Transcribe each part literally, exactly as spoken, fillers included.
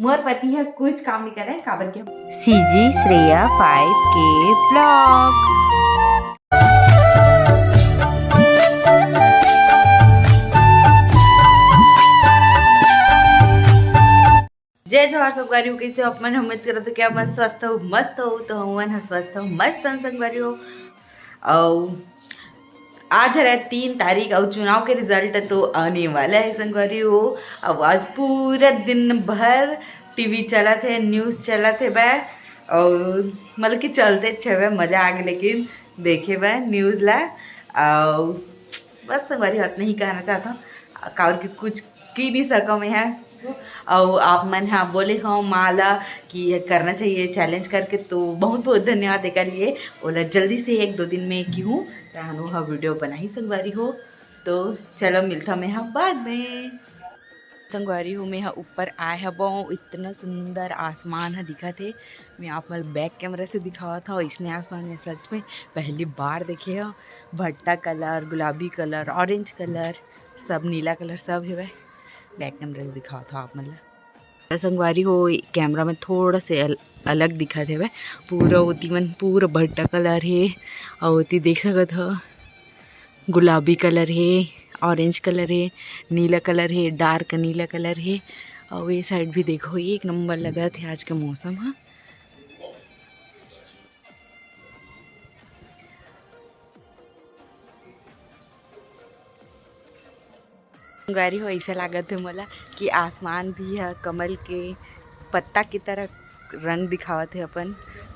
मोर पति ह कुछ काम नहीं करे, काबर के CG श्रेया five के vlog। जय जोहार संगवारी हो, कइसे हो आप मन? उम्मीद करत हो कि आप मन स्वस्थ हो, मस्त हो। तो हमन ह स्वस्थ हो, मस्त हन संगवारी हो। अउ आज हरे तीन तारीख अउ चुनाव के result तो आने वाला है संगवारी हो। अब आज पूरा दिन भर TV चलत है, news चलत है बे, अउ मतलब कि चलते छे बे, मजा आ गए लेकिन देखे बे news ला। अउ बस संगवारी हो, अतना ही कहना चाहत हूँ, काबर कि कुछ की नहीं सको मैं ह। अउ आप मन ह बोले हो माँ ला कि ये करना चाहिए challenge करके, तो बहुत बहुत धन्यवाद एकर लिए। ओला जल्दी से एक दो दिन में की हूँ, तहन वो ह video बनाही संगवारी हो। तो चलो मिलता मैं ह बाद में। संगवारी हो, मैं ह ऊपर आए हवं, इतना सुंदर आसमान ह दिखत हे। मैं आप मन back camera से दिखावत हव, इसने आसमान में सच में पहली बार देखे हव। भट्टा colour, गुलाबी colour, orange colour, सब नीला colour सब हेवय। Back camera से दिखावत हव आप मन ला। संगवारी हो, camera में थोड़ा से अल-, अलग दिखत हेवय। पूरा ओती मन पूरा भट्टा colour हे, अउ ओती देख सकत हव गुलाबी colour हे, orange colour हे, नीला colour हे, dark नीला colour हे। अउ ये side भी देखो, एक number लगत हे आज के मौसम ह। संगवारी हो, ऐसा लागत हे मोला कि आसमान भी ह कमल के पत्ता की तरह रंग दिखावत हे अपन,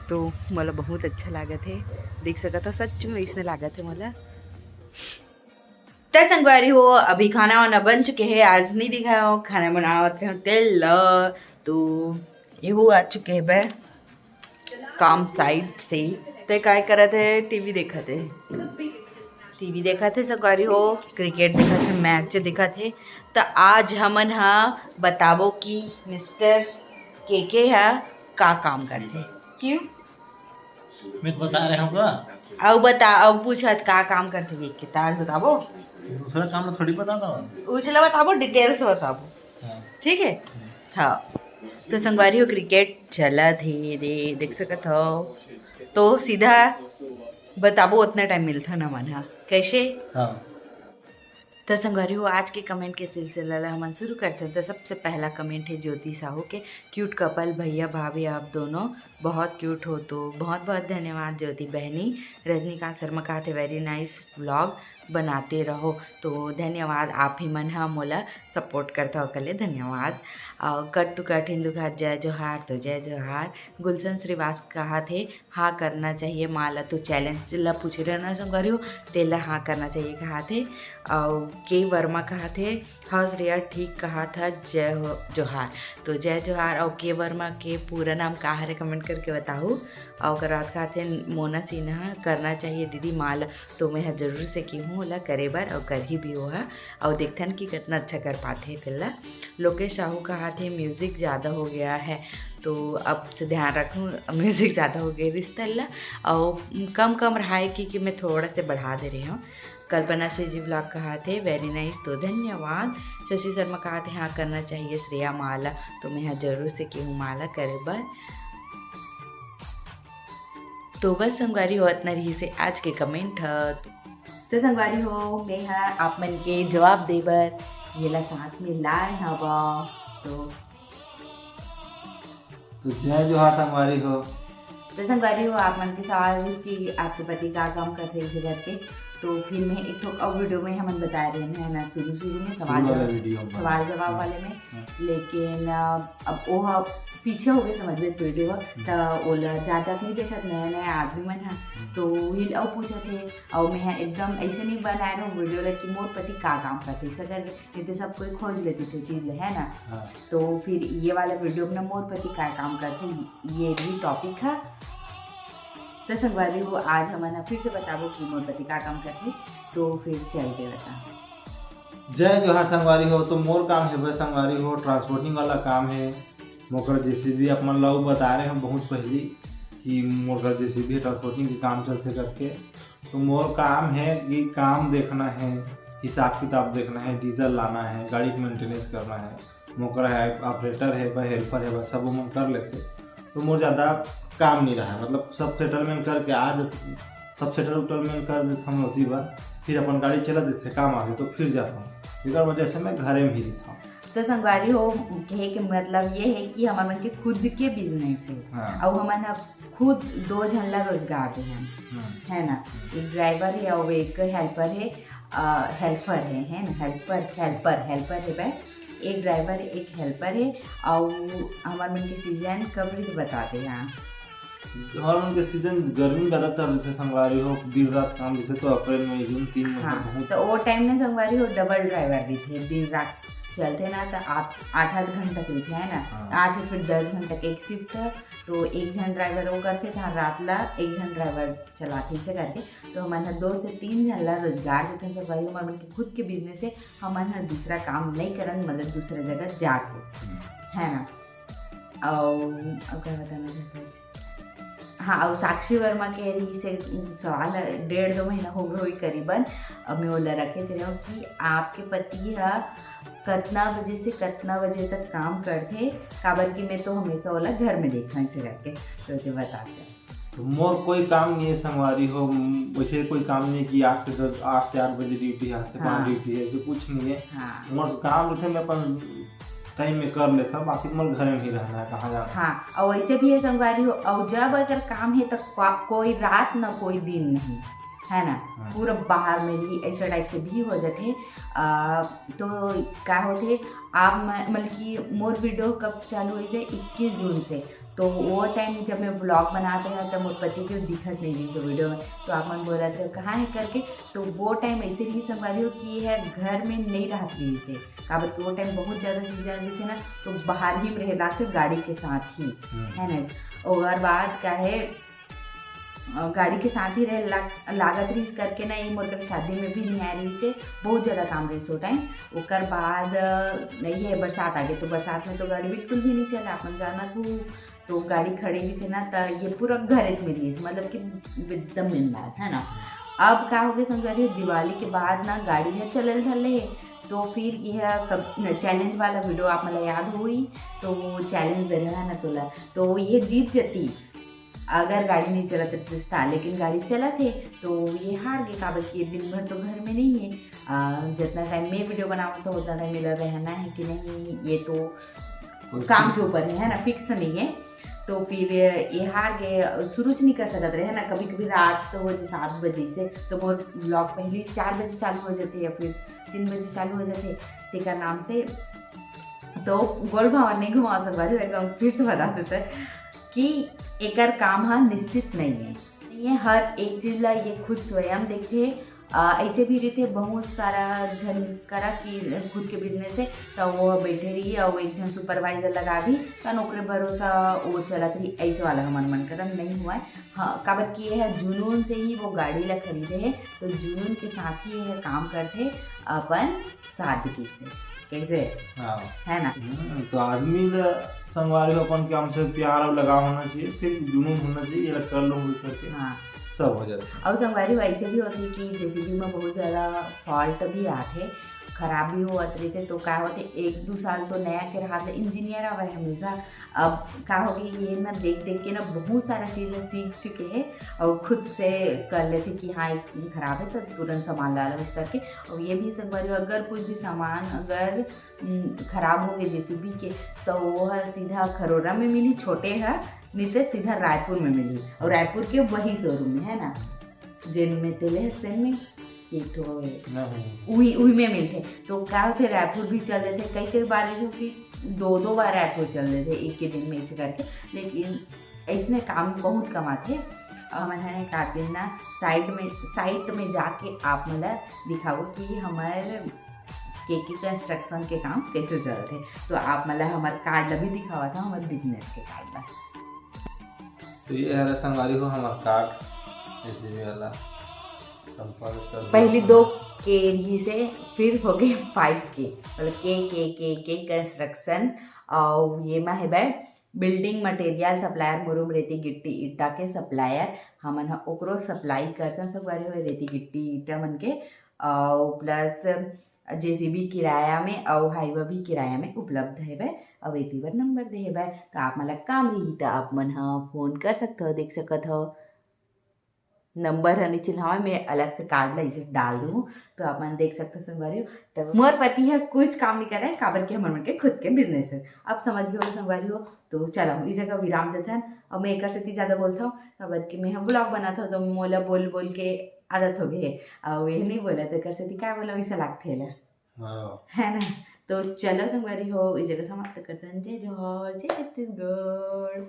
तो मोला बहुत अच्छा लागत हे। देख सकत हो, सच में इसने लागत हे मोला। त संगवारी हो, अभी खाना वाना बन चुके हे, आज नहीं दिखाया हो खाना बनावत रहे हो तेल ल, तो ये वो आ चुके हे बे काम side से। ते काय करत हे? TV देखत हे, TV देखत हे संगवारी हो, cricket देखत हे, match देखत हे। त आज हमन ह बताबो कि Mister केके ह का काम करथे। क्यों? मैं तो बता रहे हूँ ना। अउ बता, अउ पूछत का काम करथे केके, त आज बताबो। दूसरा काम में थोड़ी बता दो। उछला बताबो, details बताबो। हाँ। ठीक है। हाँ। तो संगवारी हो, cricket चलत हे, दे, देख सकत हो। तो सीधा बताबो, उतना time मिलता ना मन हा। कैसे? हाँ। तो संगवारी हो, आज के comment के सिलसिला ला हमन शुरू करते हैं। तो सबसे पहला comment है ज्योति साहू के, "Cute couple भैया भाभी आप दोनों बहुत cute हो।" तो बहुत बहुत धन्यवाद ज्योति बहनी। रजनीकांत शर्मा कहते, "Very nice vlog, बनाते रहो।" तो धन्यवाद, आप ही मन ह मोला support करता हो, ओकर ले धन्यवाद। अउ cut to cut हिंदू कहा जय जोहार, तो जय जोहार। गुलशन श्रीवास कहा थे, हाँ करना चाहिए माँ ला, तो challenge ला पूछ रहे हो ना संगवारी हो, तेला हाँ करना चाहिए कहा थे। अउ के वर्मा कहा थे, हाँ श्रेया ठीक कहा था, जय हो जोहार। तो जय जोहार। अउ के वर्मा के पूरा नाम का हरे, comment करके बताहू। अउ ओकर बाद कहा थे मोना सिन्हा, करना चाहिए दीदी माँ ला, तो मैं ह जरूर से की हूँ ओला करे बर, अउ करही भी ओहा। अउ देखथन कि कितना अच्छा कर पाथे तेला। लोकेश साहू कहा थे music ज़्यादा हो गया है, तो अब से ध्यान रखूँ, music ज़्यादा हो गए रिश्ता ला, अउ कम कम रहा है कि, कि मैं थोड़ा से बढ़ा दे रही हूँ। कल्पना से जी vlog कहा थे, very nice, तो धन्यवाद। शशि शर्मा कहा थे, हाँ करना चाहिए श्रेया माँ ला, तो मैं ह जरूर से की हूँ माँ ला करे बर। तो बस संगवारी हो, अतना रही से आज के comment ह। तो संगवारी हो, मैं ह आप मन के जवाब दे बर येला साथ में लाए हव। तो तो जय जोहार संगवारी हो। तो संगवारी हो, आप मन के सवाल रहिस कि आपके पति का काम करथे इसे करके, तो फिर मैं एक ठो अउ video में हमन बताए रहे हैं ना, शुरू शुरू में सवाल शुरू वाला जवाब, video में। सवाल जवाब हाँ। वाले में। हाँ। लेकिन, अ, अब वो ह पीछे हो गए समझ में video ह, हम्म। त ओला जात जात नहीं देखत, नया नया आदमी मन ह, हम्म। तो वही अउ पूछत हे, अउ मैं ह एकदम ऐसे नहीं बनाए रहूँ video ला कि मोर पति का काम करथे, ऐसा करके, नहीं तो सब कोई खोज लेते छे चीज ले, है ना? हाँ। तो फिर ये वाला video में ना मोर पति का काम करथे, ये भी topic है। तो संगवारी हो, आज हमन ह फिर से बताबो कि मोर पति का काम करथे, तो फिर चलते बता। जय जोहार संगवारी हो। तो मोर काम हे बस संगवारी हो, transporting वाला काम हे। मोकर JCB अपन ला बता रहे हम बहुत पहली कि मोकर JCB transporting के काम चलथे करके। तो मोर काम हे कि काम देखना हे, हिसाब किताब देखना हे, diesel लाना हे, गाड़ी के maintenance करना हे। मोकरा हे, ऑपरेटर हे बा, हेल्पर हे बा, सब ओमन कर लेथे। तो मोर ज़्यादा काम नहीं रहा, मतलब सब सेटलमेंट करके आ जत सब सेटल उटलमेंट कर देथन ओती बर, फिर अपन गाड़ी चला देथे, काम आथे तो फिर जाथन। एकर वजह से मैं घरे में ही रहिथन। तो संगवारी हो, कहे के मतलब ये है कि हमर मन के खुद के बिजनेस है। हाँ। अउ हमन ह खुद दो झन ला रोजगार दे हन, हम्म। है ना? हम्म। एक ड्राइवर है अउ एक हेल्पर है, हेल्पर है, है ना? हेल्पर हेल्पर हेल्पर है भाई। एक ड्राइवर, एक हेल्पर है। अउ हमर मन के सीजन कब रहिथे बता दे। हाँ, हमर मन के सीजन गर्मी में ज्यादातर रहिथे संगवारी हो, दिन रात काम रहिथे, तो अप्रैल, मई, जून तीन महीना हाँ, बहुत। तो वो टाइम में संगवारी हो डबल ड्राइवर रहिथे, दिन रात चलथे ना, तो आठ आठ घंटा के रहिथे, है ना? हाँ। आठ या फिर दस घंटा के एक शिफ्ट है, तो एक झन ड्राइवर वो करथे, तो रात ला एक झन ड्राइवर चलाथे, ऐसे करके। तो हमन ह दो से तीन झन ला रोजगार देथन संगवारी हो, हमर मन के खुद के बिजनेस है, हमन ह दूसरा काम नहीं करन, मतलब दूसरा जगह जाके, हम्म। है ना? अउ, अउ क्या बताना चाहते हैं? हाँ, अउ साक्षी वर्मा के रही से सवाल है, डेढ़ दो महीना हो गए होई करीबन। अब मैं ओला रखे च रहे हूँ कि आपके पति ह कतना बजे से कतना बजे तक काम करथे, काबर कि मैं तो हमेशा ओला घर में देखा इसे करके, तो ते बता चल। तो मोर कोई काम नहीं है संगवारी हो, वैसे कोई काम नहीं है कि आठ से दस, आठ से आठ बजे ड्यूटी है, आठ से पाँच हाँ। ड्यूटी है, ऐसे कुछ नहीं है। हाँ। मोर काम रहिथे, मैं अपन टाइम में कर लेथन, बाकी तो मोर घरे में ही रहना है, कहाँ जाना है। हाँ, अउ वैसे भी है संगवारी हो, अउ जब अगर काम है तो को-, कोई रात ना कोई दिन नहीं, है ना? हाँ। पूरा बाहर में भी ऐसा टाइप से भी हो जाथे। आ, तो का होथे, आप म-, मतलब कि मोर वीडियो कब चालू होइसे, इक्कीस जून से, तो वो टाइम जब मैं व्लॉग बनात रहा तो मोर पति के दिखत नहीं रहिस वीडियो में, तो आप मन बोलत रहे कहाँ है करके। तो वो टाइम ऐसे रहिस संगवारी हो कि ये घर में नहीं रहत रहिस हे, काबर कि वो टाइम बहुत ज्यादा सीजन रहिथे ना, तो बाहर ही में रहे लागथे गाड़ी के साथ ही, हम्म। है ना? ओकर बाद का है, अ, गाड़ी के साथ ही रहे लाग-, लागत रहिस करके ना, ये मोर कर शादी में भी नहीं आए रहिस हे, बहुत ज्यादा काम रहिस ओ टाइम। ओकर बाद, अ, नहीं है, बरसात आ गई, तो बरसात में तो गाड़ी बिल्कुल भी नहीं चला, अपन जानत हो, तो गाड़ी खड़े रहिथे ना, त ये पूरा घरेट में रहिस, मतलब कि एकदम बिंदास, है ना। अब का हो गया संगवारी, दिवाली के बाद ना गाड़ी है चलल धर ले, तो फिर यह कब-, चैलेंज वाला वीडियो आप मला याद होई, तो वो चैलेंज दे रहा है ना तोला, तो ये जीत जती अगर गाड़ी नहीं चलत रहिस ता, लेकिन गाड़ी चलत हे, तो ये हार गए, काबर कि ये दिन भर तो घर में नहीं है। आ, जितना टाइम मैं वीडियो बनाऊँ तो उतना टाइम मेरा रहना है कि नहीं, ये तो कोई काम fix के ऊपर है, है ना, फिक्स नहीं है। तो फिर ये हार गए, शुरू च नहीं कर सकत रहे, है ना। कभी कभी रात हो जाए सात बजे से, तो मोर व्लॉग पहली चार बजे चालू हो जाते या फिर तीन बजे चालू हो जाते, तेकर नाम से। तो गोल भावर नहीं घुमा सकवा रही हूँ, एक बार फिर से बता देते कि एकर काम हा निश्चित नहीं है, नहीं है। हर एक चीज ला ये खुद स्वयं देखते। आ, ऐसे भी रहिथे बहुत सारा झन करा कि खुद के बिजनेस है, तो वो बैठे रही और एक झन सुपरवाइजर लगा दी, तन ओकरे भरोसा वो चलत रही। ऐसे वाला हमर मन करम नहीं हुआ है। हाँ, काबर कि ये है जुनून से ही वो गाड़ी ला खरीदे है, तो जुनून के साथ ही ये काम करथे अपन सादगी से। कैसे? हाँ। है ना? हम्म, तो आदमी ला संगवारी हो अपन काम से प्यार और लगाव होना चाहिए, फिर जुनून होना चाहिए, ये कर लो करके हाँ। सब हो जाता है। और संगवारी हो ऐसे भी होती है कि जेसीबी में बहुत ज्यादा फॉल्ट भी आते, खराब भी होत रहते, तो का होते, एक दो साल तो नया के हाथ ले इंजीनियर आवे हमेशा। अब का हो गई, ये ना देख देख के ना बहुत सारा चीज सीख चुके हैं और खुद से कर लेते कि हाँ, एक खराब है तो तुरंत सामान ला लो करके। और ये भी संगवारी हो, अगर कुछ भी सामान अगर हम्म, खराब हो गए जेसीबी के, तो वो ह सीधा खरोरा में मिली, छोटे ह, नहीं तो सीधा रायपुर में मिली। और रायपुर के वही शोरूम में, है ना, जेन में तेले हसन में कि एक ठो है। नहीं। उही, उही में मिलते। तो का होते, रायपुर भी चल देते, कई कई बार जो कि दो दो बार रायपुर चल देते एक के दिन में, ऐसे करके। लेकिन ऐसने काम बहुत कम आथे। हमन ह एक आध दिन ना साइड में, साइट में जाके आप मन ला दिखाबो कि हमर के के कंस्ट्रक्शन के काम कैसे चलथे। तो आप मन ला हमर कार्ड ला भी दिखावत हूँ, हमर बिजनेस के कार्ड ला। तो ये हरे संगवारी हो हमर कार्ड, जेसीबी वाला। संपर्क कर पहली दो के रही से, फिर हो गए पाइप के, मतलब के के के के कंस्ट्रक्शन। और ये मा है बै बिल्डिंग मटेरियल सप्लायर, मुरुम, रेती, गिट्टी, ईटा के सप्लायर। हमन ह ओकरो सप्लाई करथन संगवारी हो, रेती, गिट्टी, ईटा मन के। और प्लस जेसीबी किराया में अउ हाईवा भी किराया में उपलब्ध हेवय। अउ एती बर नंबर दे हेवय, तो आप मन ला काम रही तो आप मन ह फोन कर सकत हो, देख सकत हो। नंबर ह नीचे हवय, मैं अलग से कार्ड ला इसे डाल दूँ, तो आप मन देख सकत हो संगवारी हो। तो मोर पति ह कुछ काम नहीं करे, काबर कि हमर मन के खुद के बिजनेस है। अब समझ गए हो संगवारी हो, तो चलो इस जगह विराम देथन। और मैं एकर सेती ज्यादा बोलता हूँ, काबर कि मैं हम ब्लॉग बनाता हूँ, तो मोला बोल बोल के आदत हो गई है। और ये नहीं बोला तो एकर सेती क्या बोला, वैसा लगते है। है ना? तो चलो संगवारी हो, इस जगह समाप्त करते हैं। जय जोहार, जय छत्तीसगढ़।